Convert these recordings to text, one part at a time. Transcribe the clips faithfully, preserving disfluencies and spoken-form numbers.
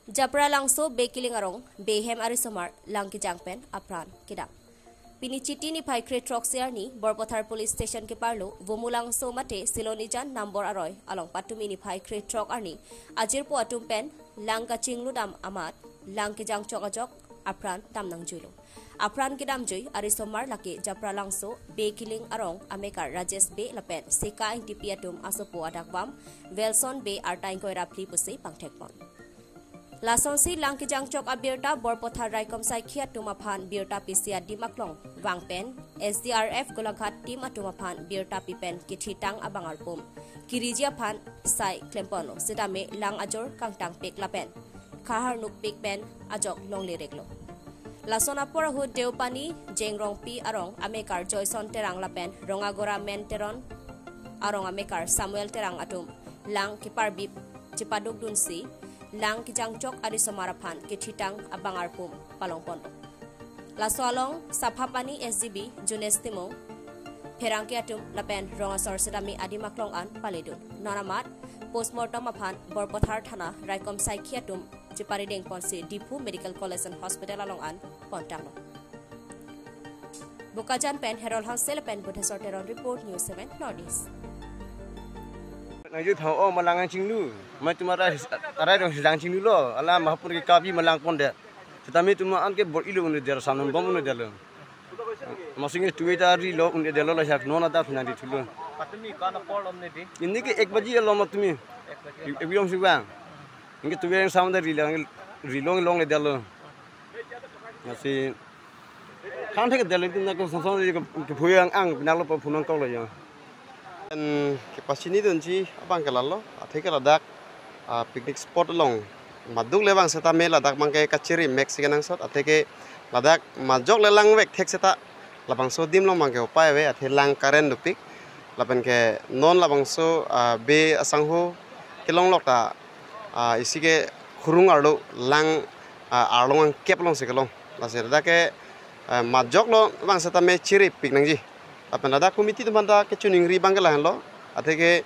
Japralangso Bekiling arong behem arisomar lang kejang pen apran kedam. Pini Chiti niphai kre-throksi arni Borpathar Police Station keparlo Vomulangso mate Silonijan Nambor aroi along patumi niphai kre-throk arni ajirpo atum pen lang kachingludam amat lang kejangchok ajok apran damnangjuilo. Apran kedamjui arisomar lake Japralangso Bekiling arong amekar Rajesh Bey lapen Seka Ingtipi atum asopo adakvam Welson Bey arta ingkoi ra phli pusi pangthekpon. Lasonsi lang kejangchok abirta Borpathar raikom saikhi atum aphan birta pisi adim aklong vang pen S D R F Golaghat team atum aphan birta pi pen kethitang abang arpum kiriji aphan sai klemponlo, sitame lang ajor kangtangpik lapen kaharnukpik pen ajok longlereklo. Lason apor ahut Deopani Jengrongpi arong amekar Joyson Terang lapen Rongagora Men Teron arong amekar Samuel Terang atum lang keparbi chepadukdunsi lang kejangchok arisomar aphan kethitang abang arpum palongponlo. Laso along Saphapani S G B Junes Timung pherangke atum lapen rong asor sitame adim aklong an paledun. Non amat postmortem aphan Borpathar Thana raikom saikhi atum cheparidengponsi Diphu Medical College and Hospital along an pontanglo. Bokajan pen Herol Hanse lapen Budhesor Teron report, News seven North East. Nangji thang o malang ang chinglu, ma tumara arai rong sidang chinglu lo, ala mahapur ke kabi malang ponde. Sitame tuma an ke bor ilo un-edetlo, sanam bom un-edetlo. Masing ke tuwe ta rilo un-edetlo, lahak non ada phinang di thulo. Patumi ko-an apor lom ne di? Ini ke ek baji lo matumi. Ek baji. Ek baji si bang. Ini ke tuwe yang sama dari rilo, rilo longledetlo. Lasi khang thek del tin na ko song song ke, ke phu yang ang pinaklo pa phunang kok lo ya. Pen kepachinidunji abang ke lalo, athe ke ladak, ah, picnic spot along maduk le bang seta me ladak abang ke kachiri mek si kenangsot, athe ke ladak majok le langvek thek seta labangso adim along abang ke upai ave, athe lang current dopik lapen ke non labangso, ah, Bey asangho kelonglok ta, ah, isi ke khurung arlo lang, ah, arlong angkep alongsi kelong. Lasi ladak ke, ah, majok lo abang seta me chiripik nangji. Lapen ladak committee atum aphan ta kechiningri abang ke lahenlo. Athe ke,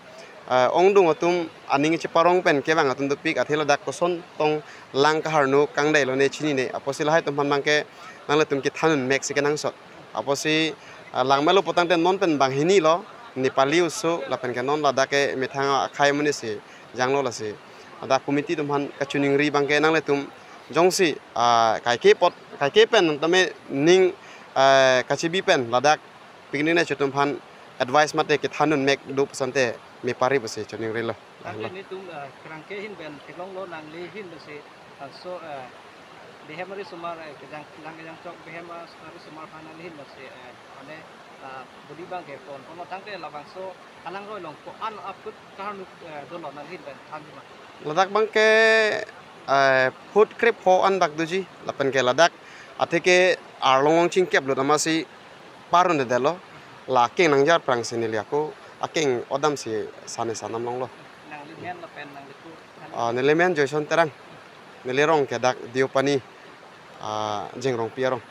ah, ongdung atum aning cheparong pen kevang atum dopik, athe ladak koson tong lang kaharnu kangdai lo ne chinine. Apotsi lahai atum aphan abang ke nanglitum kethan un-mek si kenangsot. Apotsi, ah, lang melo putangte non pen banghini lo, Nepali oso lapen ke non ladak ke methang akhei amonit si janglo lasi. Ladak committee atum aphan kachiningri abang ke nanglitum jongsi, ah, kaike apot, kaike pen tame ning, ah, kachibi pen ladak picnic ne atum aphan advice mate kethan un-mek do pusonte me pari pusi chiningrilo. Tangte nelitum, eh, kerangke ahin pen theklonglo, nangli ahin pensi, eh, so, eh, behem arisomar, eh, kejang, lang kejangchok behem arisomar aphan nangli ahin pensi, eh, mane, eh, budi abang ke pon. Pon tangte labangso alangroi along ko-an aput kaharnu, eh, dolo nangli ahin pen thanji ma? Ladak abang ke, eh, phut krepho an dak doji, lapen ke ladak athe ke arlong angchingkep lo damasi par un-edetlo, la akeng nangjar prangsi neli ako akeng odamsi sane sanam longlo. Nangli men lapen nangli ko? Ah, neli men Joyson Terang. Neli arong ke dak Deopani, ah, Jengrongpi arong.